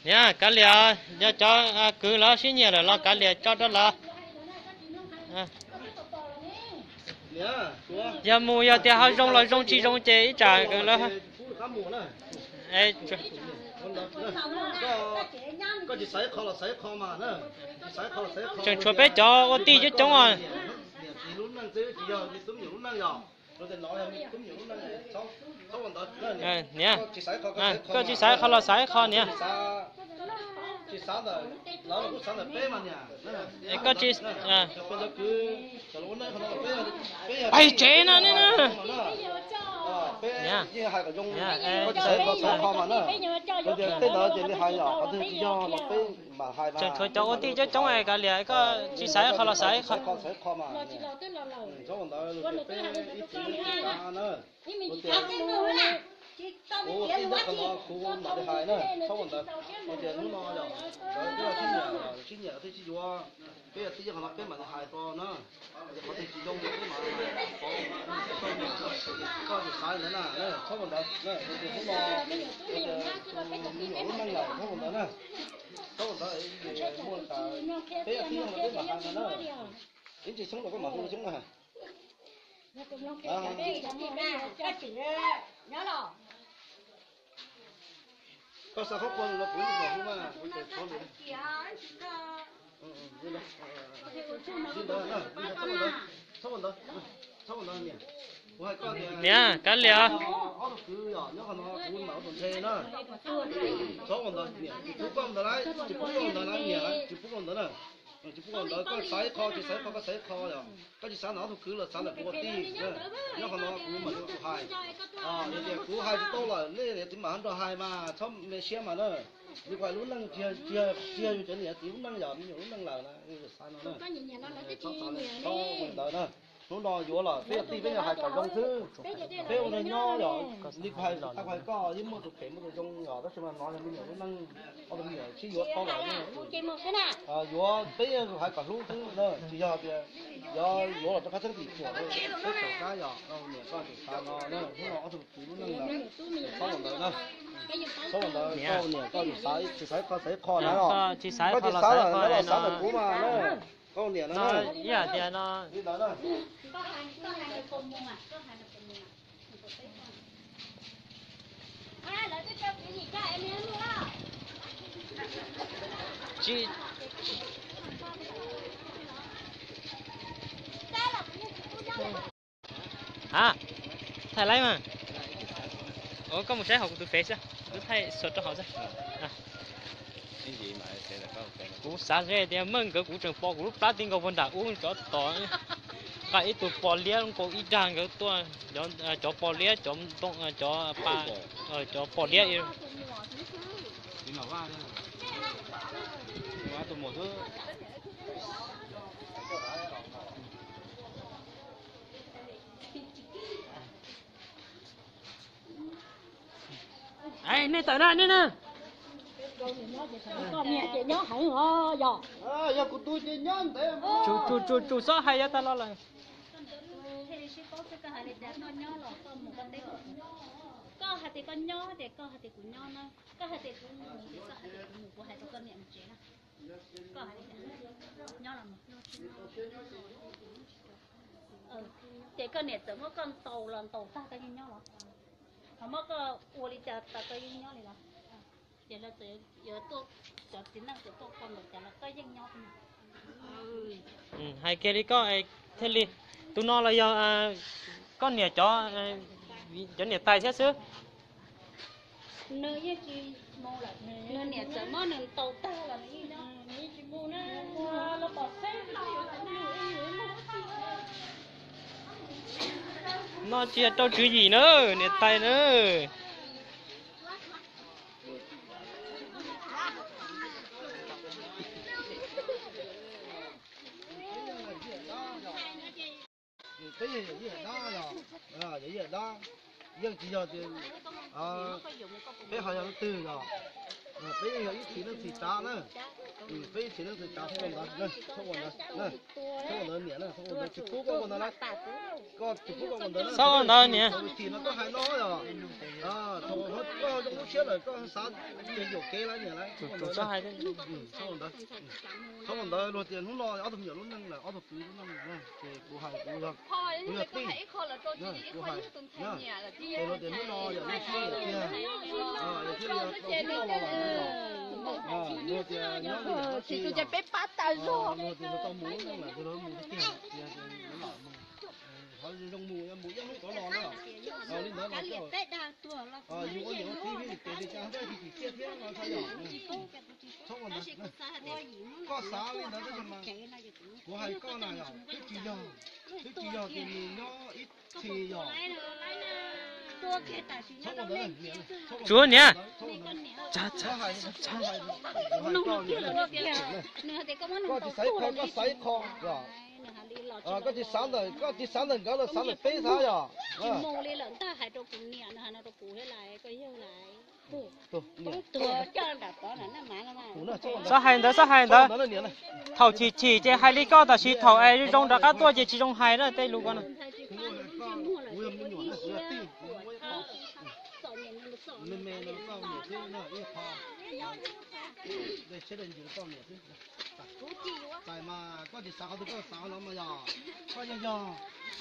Niam, kav liam, yog cov kwv lawv sib nyiam lawm los kav liam tso rau lawv. Yog mus yog tias ho zoo los zoo, tsis zoo ces ib tsam lawv tseem tshuav peb cov ua tij coob coob os. Niam, koj tsis xav ib qho los xav ib qho niam. Koj tsis, pais tsev no ne. Tseem tshuav cov ua tij coob coob kav liam, koj tsis xav ib qho los xav ib qho. Peb yog tij qhov no peb mam li hais rau na. Qhov twg tsis zoo peb mam hais, koj tsis xav ntawd na, txhob ua ntawd. Hnub no me nyuam lub neej lawm txhob ua ntawd na. Txhob ua ntawd, muaj tas peb yog tij no peb mam hais ntawd na. Ib ntsis xyoob rau koj mam hu xyoob na. Koj xa qhov qua los kuv ib hu mas, kuv tsis txhob li. Txhob ua ntawd, txhob ua ntawd, txhob ua ntawd niam. Kuv hais koj tias, niam, kav liam. Ob tug kwv yog nyob qhov no kuv mam ua tus nthe na. Txhob ua ntawd niam, tsis pub koj ua ntawd na, tsis pub koj ua ntawd na niam, tsis pub koj ua ntawd na. Tsis pub koj ua ntawd, koj xav ib qho, tsis xav ib qho, koj xav ib qho yog. Koj tsis xav ntawm ob tug kwv los xav ntawm kuv ua tij. Nyob qhov no kuv mam li ua tus hais. Yog tias kuv hais tsis tau lawm nej txiv mam nrog hais mas txhob me siab mas na. Yus hais lub neej tsis yog yus cov niam txiv lub neej, yog me nyuam lub neej lawm na, xav no na. Txhob xav li, txhob ua ntawd na. Hnub no yuav los peb yog tij peb yog hais kom zoo xwb. Peb ua neeg nyob yog li kuv hais, kuv hais koj yeej muaj tus phem muaj tus zoo yog, tab sis mas no yog me nyuam lub neej, ob tug me nyuam sib yuav tau lawm. Yuav peb hais kom hlub xwb na, tsis yog tias yuav, yuav los rau qab txheeb tim kuam, peb txhaum kab yog niam koj tus xav no na, hnub no ob tug kwv lub neej lawm, txhob ua ntawd na. Txhob ua ntawd, koj niam koj tus xav, tsis xav ib qho xav ib qho na, koj tsis xav los xav ntawm kuv mas na. Koj niam no ib yam tias no li ntawd na. Tsis, ha, thaij laib mas. Koj mus saib hauv kuv tus fev xwb, kuv thaij xuas rau hauv xwb. Kuv xav ze tias meej nkawd, kuv tseem pom kuv lub plab ti nkaus puag nram ub cov tos, nqa ib tug pos liab nkaus ib dag nkawd tuaj, cov pos liab, cov, cov pa, cov pos liab. Nej tawm na, nej na. Koj niam ces nyob heev os yog. Yog kuv tus ces nyob ntev. Tsum, tsum, tsum, txhob hais yav tas los lawm. Koj hais tias koj nyob ces koj hais tias kuv nyob na, koj hais tias kuv mus ces koj hais tias kuv mus, kuv hais rau koj niam mus tsev na. Koj hais tias nyob los mus, ces koj niam txawm muab koj ntaus los ntaus tag koj yeej nyob los? Ho muab koj ua li cas tas koj yeej nyob li los? Ces lawv txawm yuav tuaj, cov txiv neej txawm tuaj ua npaum cas los koj yeej nyob. Hais kiag li koj thiaj li, tus no los yog koj niam cov, cov niam tais thiab xwb. Nws yeej tsis mus lawm, nws niam txawm muab nws ntaus tag los nws yeej nyob. No tsis yog rau tswv yim na, niam tais na. Peb yog yawm yij yawm dab, yog yawm yij yawm dab, yeej tsis yog tias peb ho yog leej twg yog. Peb yeej yog ib txhis neej txhis tsav na. Peb ib txhis neej txhis tsav, txhob ua ntawd, txhob ua ntawd, txhob ua ntawd niam na, txhob ua ntawd, tsis pub koj ua ntawd na. Koj tsis pub koj ua ntawd na. Txhob ua ntawd niam. Thaum chim no koj hais no yog, thaum koj zoo lub siab lawm koj xav tias yuam kev lawm niam lawm. Txhob ua ntawd, txhob ua ntawd, luag tias hnub no ob tug me nyuam lub neej lawm, ob tug kwv lub neej na, ces kuv hais kuv yog, kuv yog tij, kuv hais, ces luag tias hnub no yog lub siab tiag, yog thiaj li yog tau hnub no los lawm, luag tias nyob li ntawd ces peb pab tau, luag tias luag tau mus lub neej lawm ces luag mus tiag tiag, ces luag mus, qhov zoo mus, mus ib hnub rov los na. Li ntawd los yus ua niam ua txiv peb li kev li cas peb tsis tsim txiaj thiab no xwb yog. Txhob ua ntawd, koj xav li ntawd tab sis mas kuv hais koj na yog twb tsis yog, twb tsis yog tias nws nyob ib txhis yog. Tsuav niam. Koj tsis xav ib qho, koj xav ib qho yog. Koj tsis xav ntawm, koj tsis xav ntawm nkawd los xav ntawm peb xav yog. Xav hais ntawd xav hais ntawd, thaum chim chim ces hais li koj, tab sis thaum es zoo rov qab tuaj ces tsis zoo hais na tej lus ko na. Txais mas koj tsis xav qhov twg koj xav no mas yog, koj yog, yog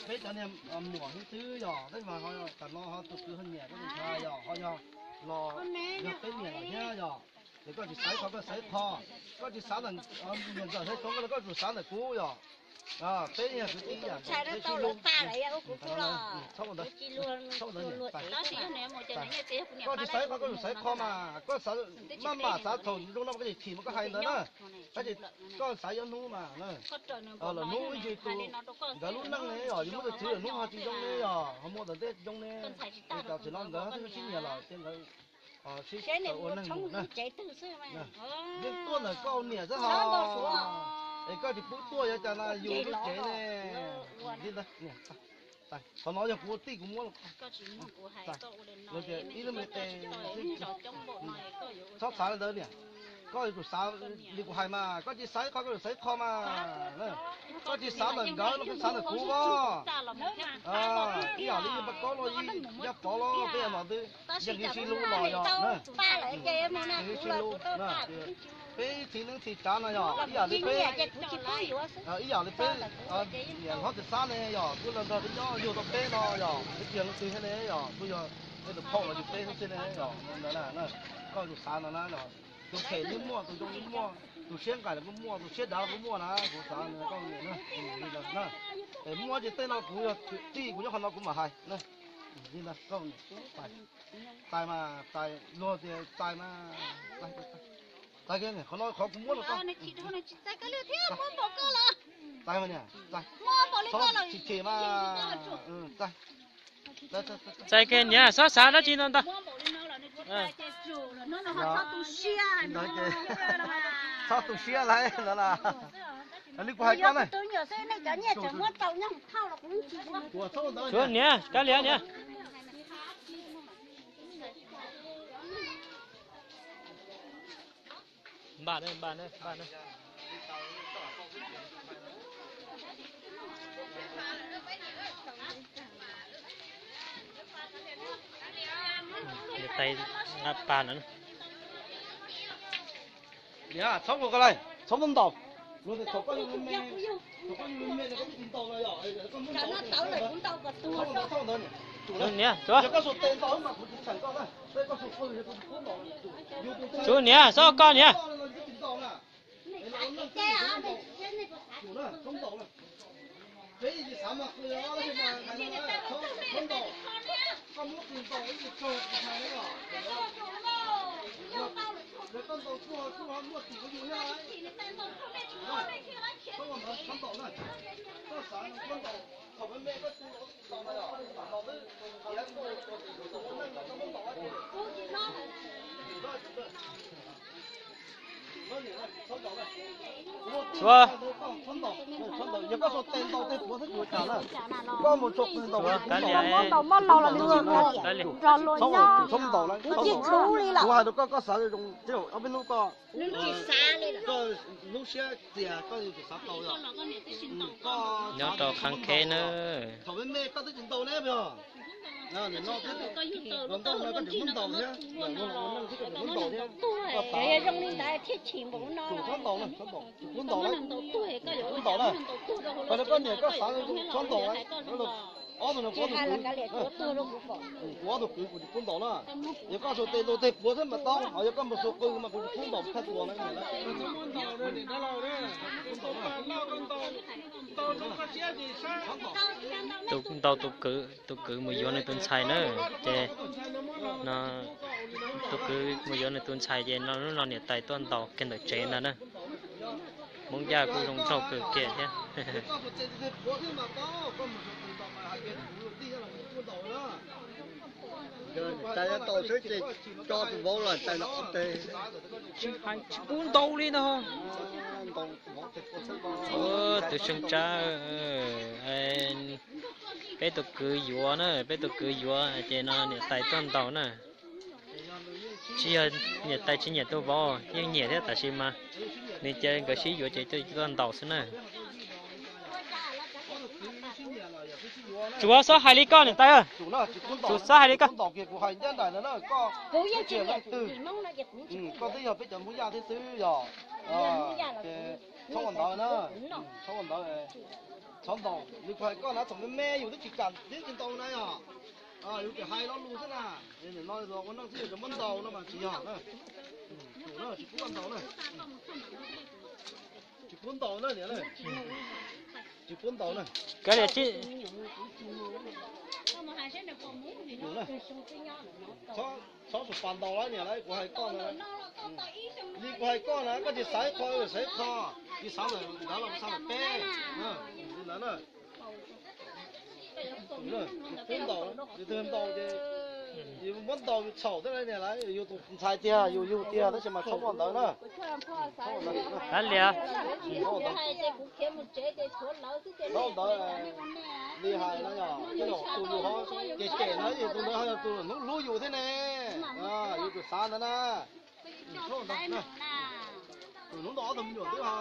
peb cov niag muam xwb yog, tab sis mas ho tam no ho tus kwv ho nyiam koj tus ntxhais yog, ho yog los yog peb niam lawm thiab yog. Ces koj tsis xav ib qho koj xav ib qho, koj tsis xav ntawm niam ntxawm thiab tsoom koj los koj tsuas xav ntawm kuv yog. Peb yog kwv tij ib yam nkaus, peb sib hlub. Txhob ua ntawd, txhob ua ntawd niam. Koj tsis xav ib qho koj tsuas xav ib qho mas, koj xav maj mam xav thaum zoo no koj tsis chim mas koj hais ntawd na. Tab sis koj xav yuav hnub mas, lwm hnub ib ntsis tus nkawd lub neej ne yog, yus muaj tus txiv lwm hnub ho tsis zoo ne yog, ho muaj ntawm ntej tsis zoo ne. Es tam sim no nkawd twb sib nyiam lawm ces nkawd sib tawm ua neeg mus na. Yeej tuaj ntawm koj niam xwb hos, es koj tsis pub tuaj yuav cas na, yus lub cev ne. Qhov no yog kuv ua tij kuv muab los. Ib lub me tes, txhob xav li ntawd niam. Koj yuav tsum xav li kuv hais mas, koj tsis xav ib qho koj yuav xav ib qho mas. Koj tsis xav ntawm nkawd los koj xav ntawm kuv os. Ib yam li yog Paj Kaub los, Yaj Pov los, peb yog nom twg, yeej sib hlub los yog, yeej sib hlub. Peb ib txhis neej txhis tsav no yog ib yam li peb, ib yam li peb niam hlob Txiv Xab ne yog kuj los nrog peb nyob yug tau peb no yog, peb tsis yog leej twg thiab ne yog, kuj yog peb tus phauj los yug peb xwb ne yog. Ntawd na, koj tus xav no na, tus phem yeej muaj, tus zoo yeej muaj, tus siab nqaim los kuj muaj, tus siab dav los kuj muaj na, kuv xav koj na. Es muaj ces tej no kuv yog tij kuv nyob qhov no kuv mam hais na. Li ntawd, txais mas, txais luag tias txais mas, txais, qhov no qhov kuv muab rau koj. Txais mas niam, txais, txhob chim chim mas, txais. Txais kiag niam, txhob xav dab tsi ntau ntau. Txhob tu siab lauj no na. Li kuv hais koj na. Tsuav niam, kav liam niam. Npaj na, npaj na, npaj na. Tais nqa pas na. Txhob ua ko lawm, txhob muab ntaus. Luag tias thaum koj yug me, thaum koj yug me, koj muab tis ntaus no yog, koj muab ntaus, txhob ua ntawd, txhob ua ntawd. Yog koj xuas tes ntaus mas kuv tsis txhawm koj na, koj xuas qw yog kuv tsis pub ntaus. Yus tus ntxhais, niam, txhob koj niam. Tis ntaus na. Peb tsis xav mas qw os, tab sis mas hais no, txhob ntaus. Koj muab tis ntaus ib tug tsaug tus ntxhais na yog. Yog koj ntaus kuj ho kuj ho muaj tis kuv yus thiab. Txhob ua ntawd, txhob ntaus na. Koj xav no txhob ntaus, thaum me me koj tsis ntaus tis ntaus na yog, ntaus xwb. Txhob ntaus, txhob ntaus. Yog koj sau tes ntaus tej puav thiab kuv ua cas na? Koj mus sau tes ntaus, kab lias, kab lias, txhob ntaus lawm, txhob ntaus. Kuv hais rau koj, koj xav zoo, ob peb hnub koj, koj lub siab txias koj yuav tsum xav tau yom. Nyob rau qhab kheb na. Thaum me me koj twb tsis ntaus ne yog. Nim no thiab, hluas nkauj no koj tseem muab ntaus thiab, nim no hluas nkauj thiab koj xav. Tsis pub ntaus na, tsis pub ntaus na, tsis pub ntaus na. Hais rau koj niam koj xav txhob ntaus na. Ob tug no kuv ob tug kwv, kuv ob tug kwv kuv tsis pub ntaus na. Yog koj sau tes ntaus tej puav thiab mas tau, ho yog koj mus sau qw mas kuv tsis pub ntaus, khaj tuas na. Tus ntaus tus kwv, tus kwv mus yuav nws tus ntxhais na, ces no tus kwv mus yuav nws tus ntxhais ces no lub no niam tais tuaj ntaus kiag ntawm tsev ntag na. Hmoob Yaj kuj zoo nraug kawg kiag thiab. Tais tau seb ces tso tus vauv los tais no ob teg. Tsis hais tsis pub ntaus li ntag. Tus Xeeb Tsab, peb tus kwv yuav na, peb tus kwv yuav ces no niam tais tuaj ntaus na. Tsis yog niam tais tsis nyiam tus vauv, yeej nyiam thiab tab sis mas nws cia nkawd sib yuav ces tuaj ntaus xwb na. Tsuav txhob hais li koj niam tais, tsuav txhob hais li koj. Koj twb yog peb cov Hmoob Yaj thiab xwb yog. Txhob ua ntawd na, txhob ua ntawd. Txhob ntaus li kuv hais koj na, thaum me me yus twb tsis kam twb tsis ntaus na yog. Yus tseem hais lo lus xwb na, nim no ua neej xwb yus tseem muab ntaus no mas tsis yog na. Tsis pub ntaus na, tsis pub ntaus na niam na, tsis pub ntaus na. Txhob tsum pas ntaus lawm niam lawv, kuv hais koj na. Li kuv hais koj na, koj tsis xav ib qho xav ib qho, tsis xav lawm nrad los xav lawm peb li ntawd na. Tsis pub ntaus, yus twb ntaus ces yus muab ntaus yus txhaum thiab niam lawv, yus tus ntxhais tiag yus yug tiag tab sis mas txhob ua ntawd na. Kav liam. Txhob ua ntawd li hais no yog tus yus ho cem cem na, tus ntawd ho yog tus hnub hlub yus thiab ne. Yus tus xav ntawd na. Tus hnub no ob tug me nyuam twb ho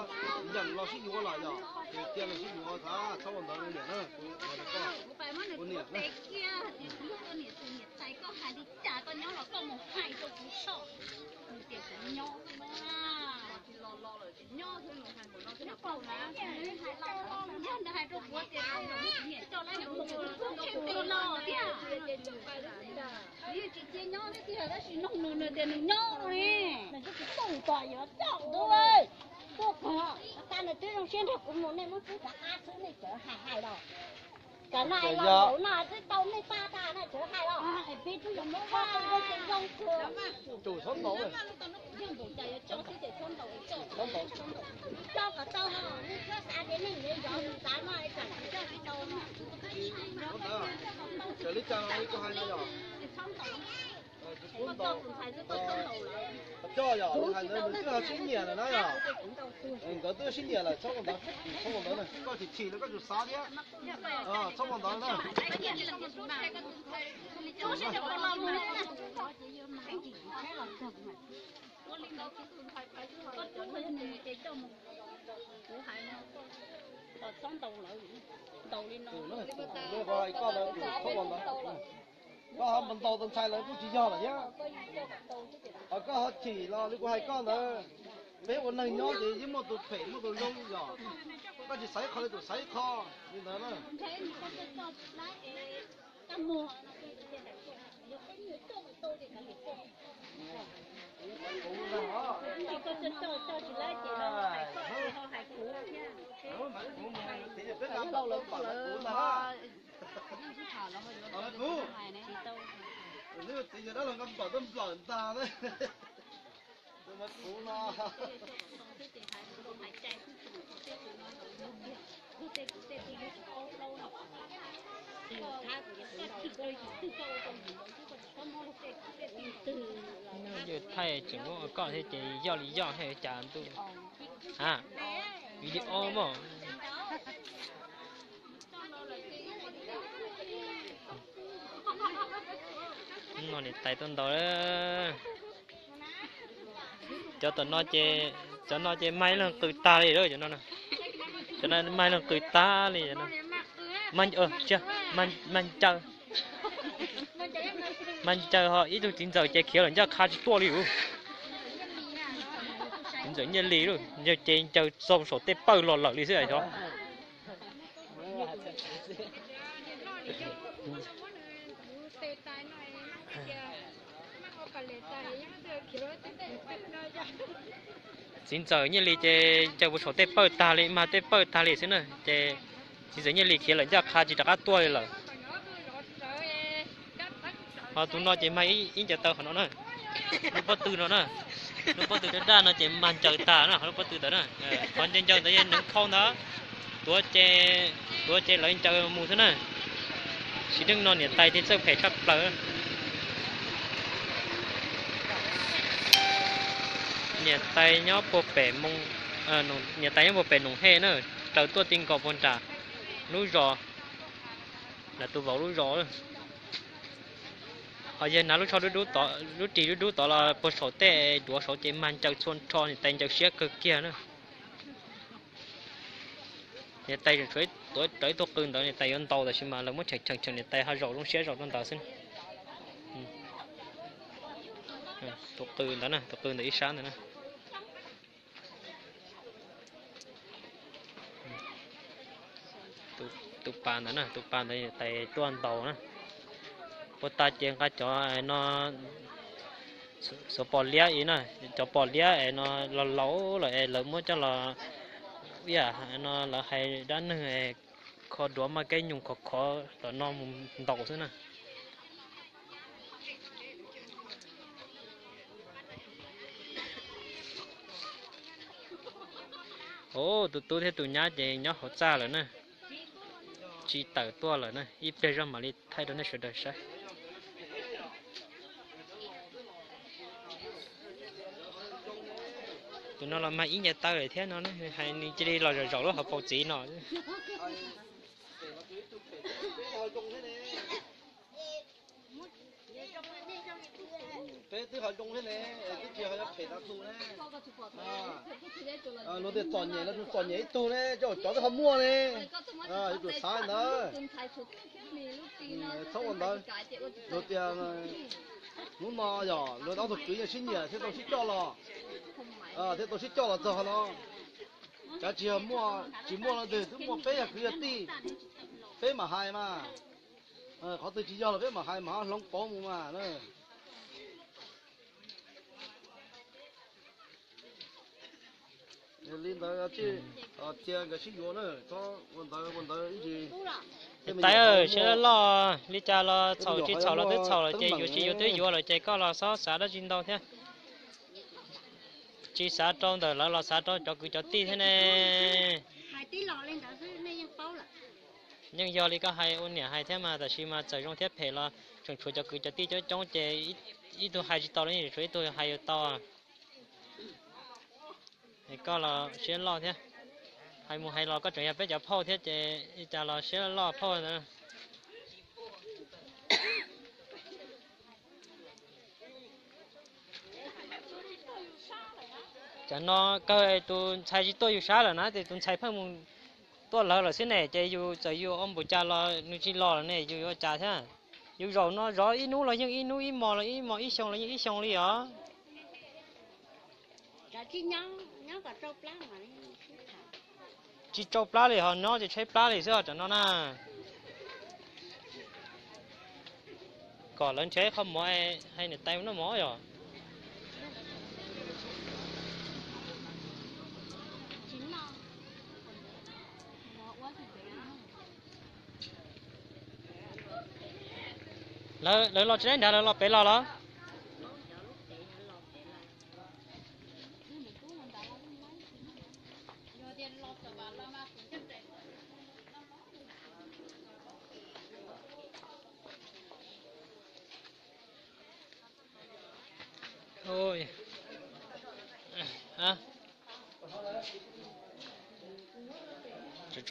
yeem los sib yuav lawm yog, ces cia los sib yuav xav txhob ua ntawd niam na. Kuv niam na. Yog nws hais rau kuv tias, niam coj lawv mus tus tub tsheej pes los tiag. Nws yeej tsis cia nyob thiab tiag, tab sis noog nws, nws tias nws nyob no ne. Nws twb tsis tuaj tom yuav coj ntuj, tuaj pom tas nws twb zoo siab nrog kuv mus, nej muab twb kav qab xwb nej tseem hais hais los. Cov no es los npaum no twb tau nej pab tas no tseem hais los. Es peb twb yog muab pab tas zoo kawg. Yog npaum cas yuav coj xwb ces txhob ntaus, txhob ntaus, txhob ntaus. Coj kom tau ho, nej txhob xav tias nej yuav zov tus xav no es tsam tsis coj tsis tau no. Raws li cas li koj hais no yog? Txhob ntaus. Coj yog li hais ntawd nws twb ho sib nyiam lawm na yog. Nkawd twb sib nyiam lawm, txhob ua ntawd, txhob ua ntawd na, koj chim chim los koj tsum xav thiab. Txhob ua ntawd na. Koj ho mus ntaus tus ntxhais lawv kuj tsis yog lawm thiab. Koj ho chim los li kuv hais koj ntawd, peb ua neeg nyob ces yeej muaj tus phem muaj tus zoo yog. Koj tsis xav ib qho li tus xav ib qho li ntawd na. Kuv, txiv yawg dab laug nqa nplawm tuaj nplawm ntag. Kuv no. Yawg thaij tseem muab ua koj thiab ces yoj li yoj thiab cas ntuj. Ha, video mog. No niam tais tuaj ntaus. Cov tom no ces, cov no ces mag ib leeg qw tag li lawm. Cov no mag ib leeg qw tag li. Mag ncaws, mag ncaws ho ib tug txiv ntxawm ces khiav lawm ncaj qha tsis tuaj li. Txiv ntxawm Nyiaj Lis ces ncaws txog saum tej pawg los lawm li xwb os. Txiv ntxawm Nyiaj Lis ces ncaws puas saum tej pawg tag li, mag tej pawg tag li xwb na. Ces txiv ntxawm Nyiaj Lis khiav lawm ncaj qha tsis rov qab tuaj li lawm. Ho tus no ces mag ib ncaws taw qhov no na. Lub pob tw no na, lub pob tw daj daj no ces mag ncaws tag na, lub pob tw ntawd na. Qhov ncaws ncaws ntawd yog neev khau ntawd, tuav ces, tuav ces lawv ncaws mus xwb na. Sim neej no niam tais thiaj txawj phem tshaj plaws. Niam tais nyob puag pem, niam tais nyob puag pem Noom Hej na, raws tuaj ti nkaus puag nram lub zos, nram tus vauv lub zos. Ho yawg hnav lub tsho dub dub tod, lub ris dub dub tod los puag saum tej duav saud ces mag ncaws txhua nrho, niam tais ncaws siab kawg kiag na. Niam tais tseem tshuav tuav rawv ib tug qws ntawd, niam tais yuav ntaus tab sis mas lawv muab cheem cheem cheem, niam tais ho zaum zoo siab zaum rau ntawd xwb. Tus qws ntawd na, tus qws ntawd ib sab ntawd na. Tus pas ntawd na, tus pas ntawd niam tais tuaj ntaus na. Puag ta ces nqa cov no, xuav pom liab i na, cov pom liab es no laus laus lawm es lawv muab coj los, ib yam no lawv hais dab neeg es kho duav maj keeb nyoog khov khov tom no mus ntaus xwb na. Tus tub thiab tus nyab ces nyob hauv txaj lawm na, tsis tawm tuaj lawm na, ib pliag zoj mam li thaij rau nej sawv daws saib. Tus no los mag ib ncaws taw lawm thiab no, hais nws cia li los zaum zaum lub hauv paus txiv no. Peb twb ho zoo thiab ne, twb tsis ho phem tas tus ne. Luag tias txom nyem los txom nyem ib tug ne, cov twb ho muaj ne. Yuav tsum xav ntawd. Txhob ua ntawd. Luag tias hnub no yog luag ob tug kwv yeej sib nyiam thiaj tau sib coj los, thiaj tau sib coj los txog qhov no. Cav tsis yog muaj, tsis muaj leej twg, twb muaj peb yog kwv yog tij, peb mam hais mas. Qhov twg tsis yog los peb mam hais mas ho hloov pauv mus mas. Li ntawd cia nkawd sib yuav na, txhob ua ntawd ua ntawd ib ntsis. Tais, siab loj loj, li cas los txhaum tsis txhaum los twb txhaum lawm ces yuav tsis yuav twb yuav lawm ces koj los txhob xav dab tsi ntau thiab. Tsis xav rau ntawm lawv los xav rau cov kwv cov tij thiab ne. Yeej yog li koj hais ua niam hais thiab mas, tab sis mas txawm zoo thiab phem los tseem tshuav cov kwv cov tij coob coob ces ib tug hais tsis tau los yeej tshuav ib tug hais yuav tau. Es koj los siab loj thiab, hais mus hais los koj tseem yog peb cov phauj thiab ces li cas los siab loj phauj ntawd. Tsam no kawg tus ntxhais tsis tuaj yus sab lawm na, ces tus ntxhais pheej mus tuaj lawv lawm xwb ne, ces yus txawm yus ua npaum cas los nws tsis los lawm ne, yus yuav ua cas thiab? Yus zaum no zov ib hnub los yeej ib hnub, ib hmos los ib hmos, ib xyoo los yeej ib xyoo li os. Tsis tsau plab li, ho nyob ces tshaib plab li xwb os, tsam no na. Kom lawv nrhiav ib qho mov hais niam tais noj mov yom. Lawv los tsis laib nrad, lawv los pem los los?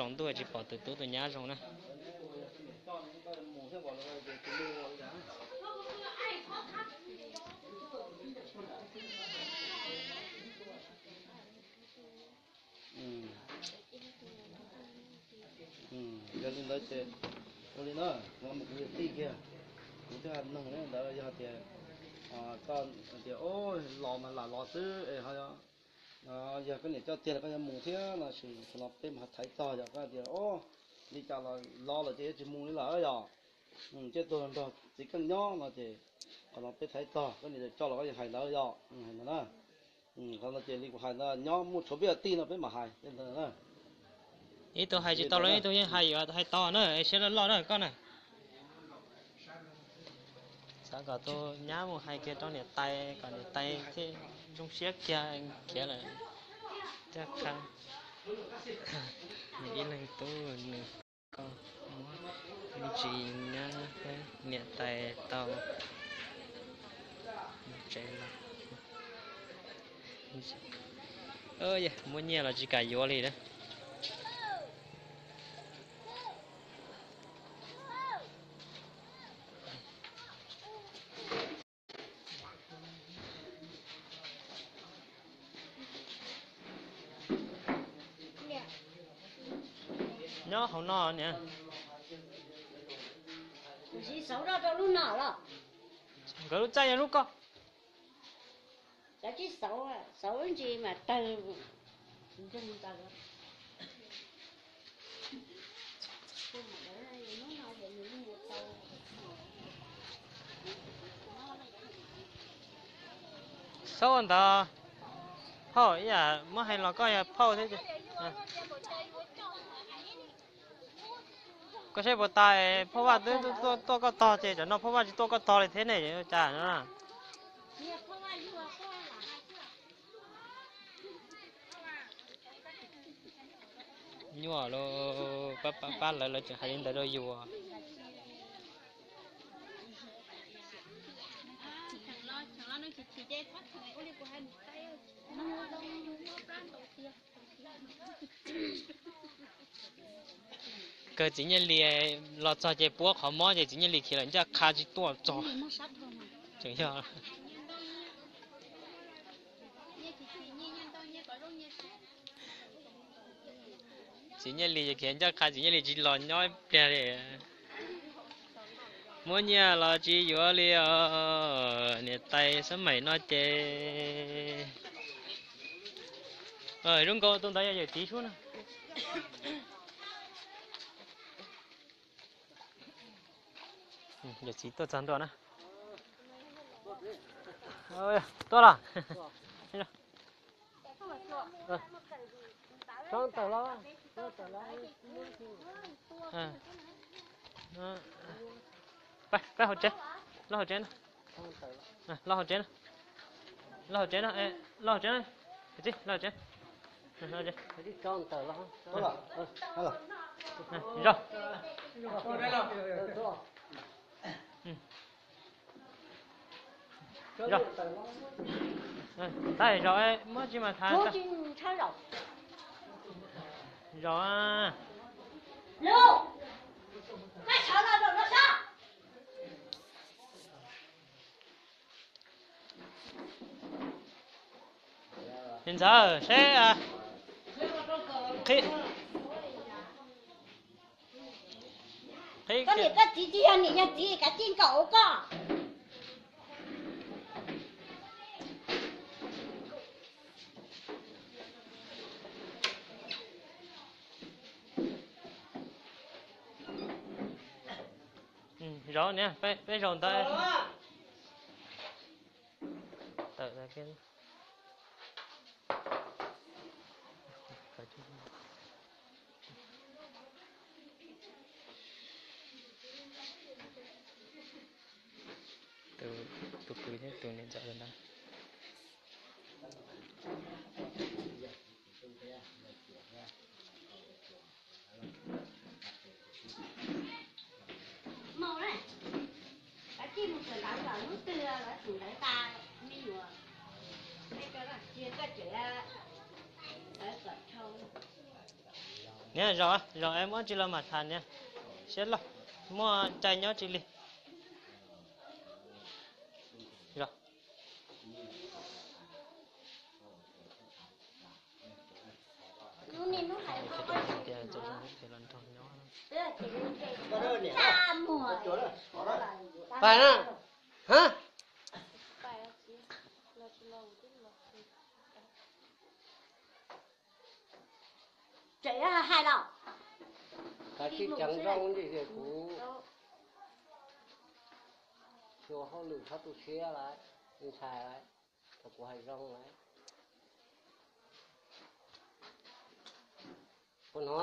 Tsaus ntuj tsis pom tus tub tus nyab zoo na. Lawv ces ua li na, no mus kuv yog tij kiag, kuv twb hais noog li ntawd yog tias koj tias los mas lam los xwb es yog koj niam coj tiag los koj yuav mus thiab no, sis qhov no peb mus thaiv tog yog koj tias o li cas los los lawm ces yuav tsis mus li lawm yom. Cia tuaj nrog txiv Keej nyob no ces qhov no peb thaiv tog, koj niam coj los koj yeej hais ntawd yom, hais ntawd na. Qhov no ces li kuv hais ntawd nyob muaj tshuav peb tij no peb mam hais ntawd na. Ib tug hais tsis tau los ib tug yeej hais yuav hais tau na, siab loj loj na koj na. Xav kom tus nyab mus hais kiag rau niam tais kom niam tais thiaj zoo siab kiag khiav lawm. Thiaj qha nws ib leeg tub nws, koj muab me ntsis nyab niam tais tau tsev los. Muab nyiaj los tsis kam yuav li na. Nyob hauv no niam. Kuv siv xauv rau lub no los. Nkawd lub txaj yog lub ko. Cov tsis xauv, xauv ntsis mas tawg. Xauj ntawd, phauj ib yam muab hais los koj yog phauj thiab. Koj saib puas tas, phauj Vaj twb tuaj koj tog ces tsam no phauj Vaj tsis tuaj koj tog li thiab ne, cas no. Nyuaj los pab pab lawv, lawv tseem hais li ntawd rau yus. Kawg txiv Nyiaj Lis los txog ces puab qhov mob ces txiv Nyiaj Lis khiav lawm ncaj qha tsis tuaj txog. Tseem yog txiv Nyiaj Lis khiav ncaj qha, txiv Nyiaj Lis tsis los nyob ib pliag li. Muab nyiaj los tsis yuav li os, niam tais xab maim no ces. Zoo nkaus tus ntawd yog yawm txiv sub na. Yawm txiv tuaj txog ntua na. Tuaj los. Peb hauv tsev, los hauv tsev na. Los hauv tsev na. Los hauv tsev na, los hauv tsev na. Los hauv tsev. Zos. Zos. Tab zos muab tsis mas tham. Zos. Ntxawm seb, qhib, qhib. Koj niam koj txiv tsis yog niam yog txiv, kav tsij nkaum koj. Zaum niam, peb zaum ntawd. Tawm tag kiag. Tus kwv thiab tus niam ntxawm ntawd. Niam, zaum, zaum es muab tsis los mam tham niam. Siab loj, muaj cai nyob tsis li. Zaum. Pais na. Hab. Tseem hais los? Kav tsij ceev zoo ntsis, kuv xyuas hauj lwm txhob tu siab lawm, ntshai lawm, thaum kuv hais zoo lawm. Puas hnov?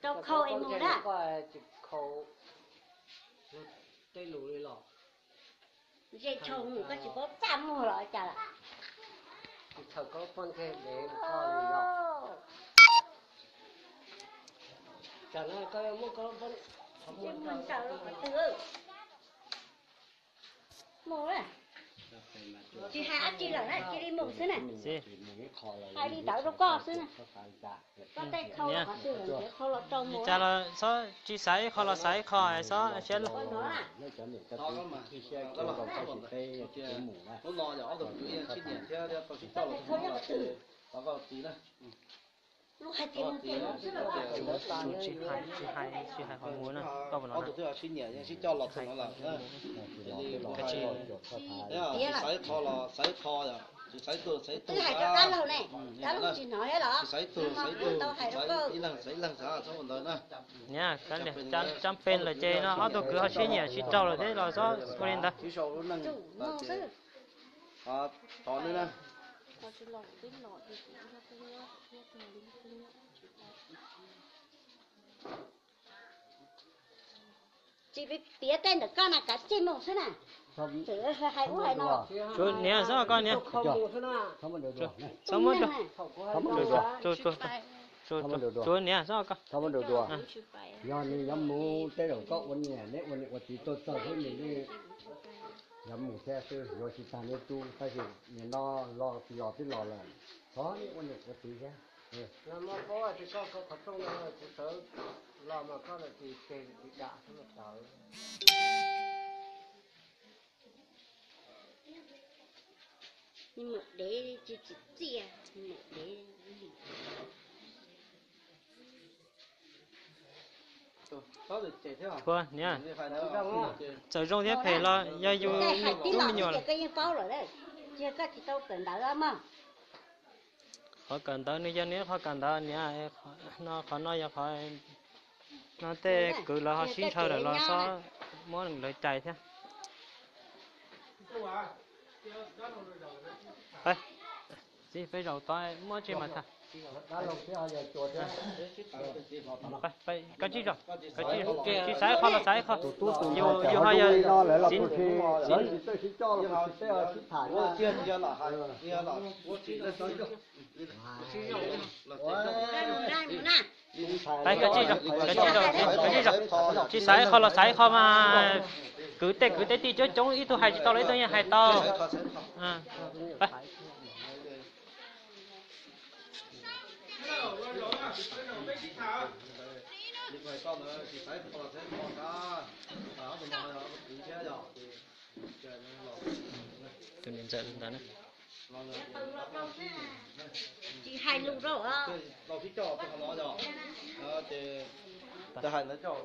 Rau khau es mus na. Koj tsis khaus tej lus li los? Ze tshau mus koj tsis paub txaj muag los cas lawm. Tsis tshawm koj lub pob ntseg dev koj li los? Tsam no koj yuav muab koj lub pob, tsis mus ntawm los qhov twg. Mus na. Tsis hais dab tsi lawm na, cia li mus xwb na. Hais li ntawd rau koj xwb na. Koj tej khau los qhov twg lawm, qhau los rau mus. Cas los tsis xaiv ib qho los xaiv ib qho, xob siab lug. Lub no yog ob tug kwv yeej sib nyiam thiab tau sib coj los txog no lawm ces thov koj txiv na. Tsis hais, tsis hais, tsis hais qhov mus na, koj puas hnov? Ob tug twb sib nyiam yeej sib coj los txog no lawm na. Ces li kuv hais, tsis xaiv ib qho los xaiv ib qho, tsis xaiv ib tug xaiv ib tug. Twb hais rau dab laug ne, dab laug tsis hnov thiab los? Tsis xaiv ib tug xaiv ib tug, xaiv ib leeg xaiv ib leeg xav txhob ua ntawd na. Niam, cab pes lawm ces no ob tug kwv ho sib nyiam sib raug lawm thiab los txhob ua li ntawd. Tsum mus xwb. Thov nej na. Tsis piav tej ntawm koj na, kav tsij mus xwb na. Tseem hais ub hais no. Niam, txhob koj niam. Tsuav niam, txhob koj. Yog nws yuav mus tej zaum koj ua niam, neb ua niam ua txiv tuaj txog xwb nws yeej yuav mus thiab xwb, yuav tsis tag neb tub, tab sis nim no los tsis los twb los lawm, thov neb ua niam ua txiv thiab. Los mas koj los tsis teg tsis dam xwb mas tawv. Mus dev tsis txiaj, mus dev. Ua niam, txawm zoo thiab phem los yog yus tub me nyuam. Qhov kawm ntawv nws yog nws qhov kawm ntawv niam, no qhov no yog qhov no tej kwv lawv ho sib ntshaw lawm los xob muab lawv cais thiab. Txiv, peb zaum tod muab tsi mas tham. Koj tsib zaum, tsis xaiv qhov los xaiv qhov. Yus ho yog txiv, koj tsib zaum, koj tsib zaum, koj tsib zaum, tsis xaiv qhov los xaiv qhov mas kwv tej kwv tej tij coob coob, ib tug hais tsis tau los ib tug yeej hais tau. Tus niam ntxawm ntawd na. Tsis hais lus rau.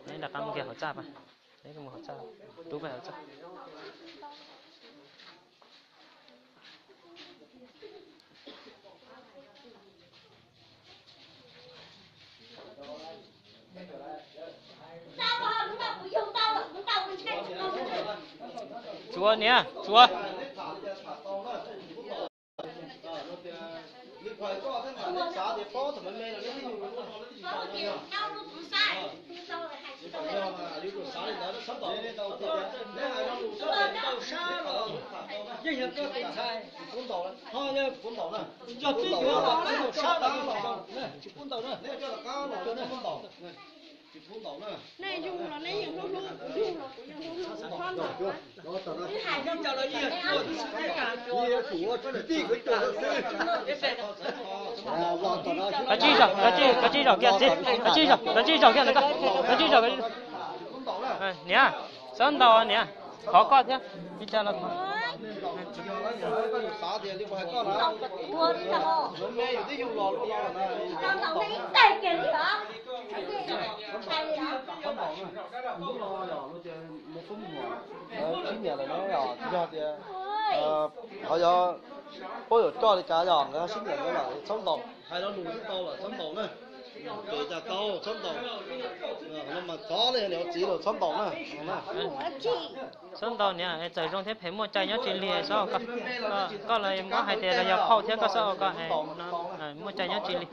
Neb rov qab mus kiag hauv txaj pas. Neb mus hauv txaj, rub peb hauv txaj. Tsuav niam, tsuav. Yeej yog koj tus ntxhais, ho yog kuv ntaus na, yog tib yuav los kuv ntaus sab los kuv ntaus na, tsis pub ntaus na, nej yug los nej yeej hlub hlub, kuv yug los kuv yeej hlub hlub, kuv txhob ntaus na. Ib hais rau cov los yog cua tib si thiab. Kav tsij zaum, kav tsij, kav tsij zaum kiag txiv, kav tsij zaum, kav tsij zaum kiag ntawd koj, kav tsij zaum, kav tsij zaum. Niam, txhob ntaus niam, thov koj thiab, ib tsam los thov. Yog lawv, yog lawv, koj yuav xav tias li kuv hais koj na, lawv me yus tib yug los luaj no na. Mus ub no yog luag tias mus foob muag, sib nyiam lawm na, yog tias qhov yog puab yuav coj li cas yog nkawd sib nyiam nkawd lawm txhob ntaus, hais lo lus tau lawm txhob ntaus na. Kev cas tau txhob ntaus, no mas txhob li niam txiv lawm txhob ntaus na. Txhob ntaus niam, txawm zoo thiab phem muaj cai nyob tsis li xwb. Koj los muab hais tias los yog phauj thiab koj xwb ko, muaj cai nyob tsis li.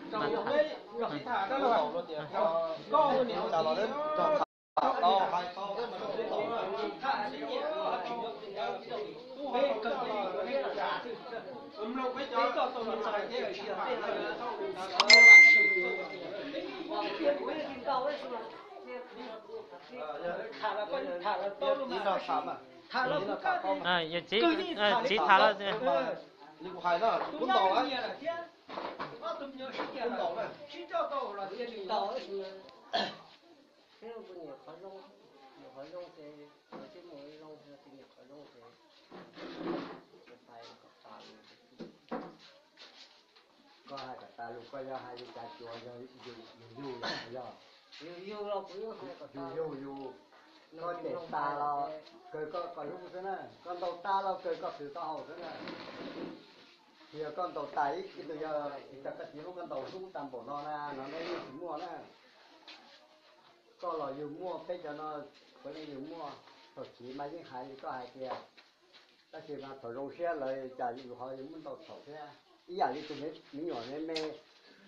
Yog txiv, txiv tham lawm. Koj hais kom tas lus, koj yog hais li cas tsuas yog yus yug los yog yus yug yus, koj cem tas los kawg koj kom hlub xwb na, koj ntaus tas los kawg koj plhws taub hau xwb na. Yog koj ntaus tas ib tug yog tsis tas koj txiv hlub, koj ntaus hlub tag npaum no na, no neb yeej tsis muaj na. Koj los yus muaj, peb cov no puav leej yus muaj. Thaum chiv mas yeej hais li koj hais tias, tab sis mas thaum zoo siab lawm cas yus ho yuav muab ntaus txhaum thiab. Ib yam li tus me nyuam me me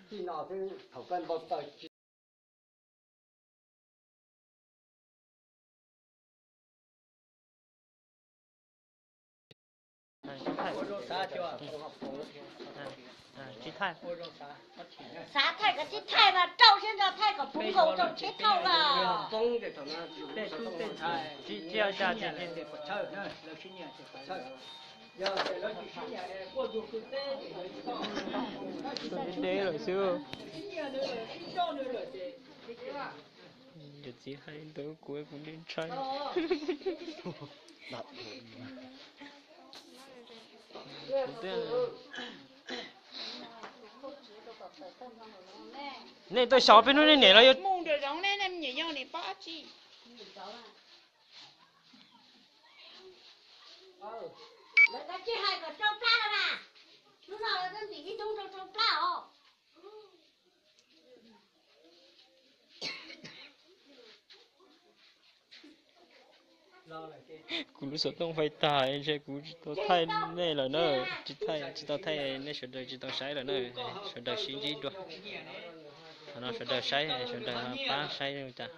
txij no xwb, thaum koj ntaus taws tsis Tsis thaij. Xav thaij koj tsis thaij mas rau siab nco thaij kom puv nkaus rau tsheb thauj lawm. Tsis cia cas tsis de lawm xwb. Yawm txiv hais ntawd kuv kuv ntshai. Nej tuaj xyuas peb hnub nej niam los yog mus nram zoov ne, nej me nyuam yog niam pab dab tsi? Lawv twb tsis hais kom rau plab no na. Hnub no lawv twb ntim ib hnub rau rau plab os. Kuv lub xov tooj faib tag, ntshe kuv tsis tau thaij nej lawm na. Tsis tau thaij, nej sawv daws tsis tau saib lawm na. Sawv daws sib ntsib dua. Qhov no sawv daws saib, sawv daws pab saib li cas.